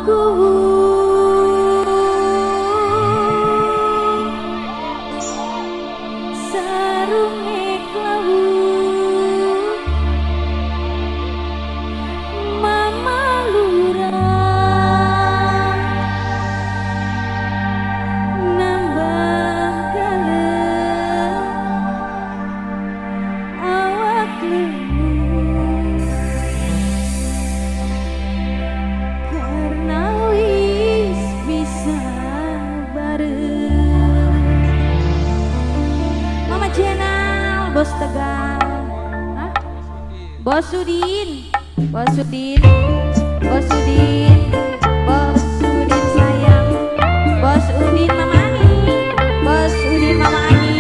Kuwu, sarunge klawu, Mama Lurah nambah galem awak lemu karena wis bisa bareng. Mama Jenal, Bos Tegal. Hah? Bos Sudin, Bos Sudin, Bos Sudin, Bos Sudin sayang, Bos Udin Mama Ani, Bos Udin Mama Ani,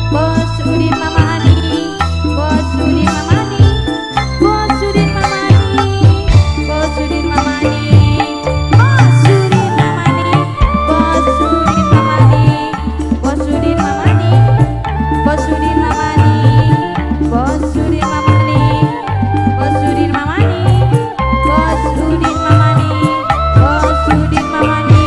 Bos Udin Mama Ani, Bos Udin Mama Ani, Bos Udin Mama Ani, Bos Udin Mama Ani, Bos Udin Mama Ani, Bos Udin Mama Ani, Bos Udin Mama Ani, Bos Udin Mama Ani, Bos Udin Mama Ani, Bos Udin Mama Ani, Bos Udin Mama Ani, Bos Udin Mama Ani.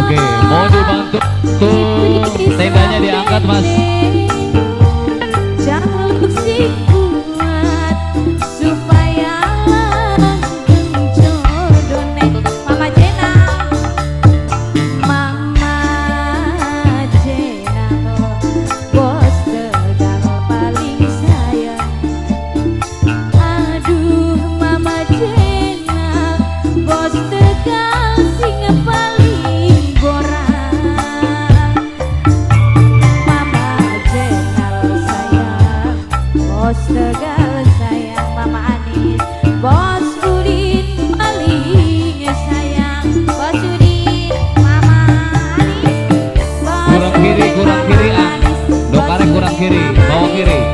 Oke, mau dibantu tuh tendanya diangkat, Mas. Jaluk sing kuat supaya langgeng jodone. Mama Jena, Mama Jena, bos Tegal paling sayang. Aduh, Mama Jena, bos Tegal sing paling borang. Mama Jenal sayang, bos Tegal sayang. Mama Anis, Bos Udin paling sayang. Bos Udin, Mama Anis, Bos Kurang kiri, Udin, kurang Mama kiri, ah. Anis, Dok Bos karek kurang Udin, kiri, Mama bawa Anis. Kiri.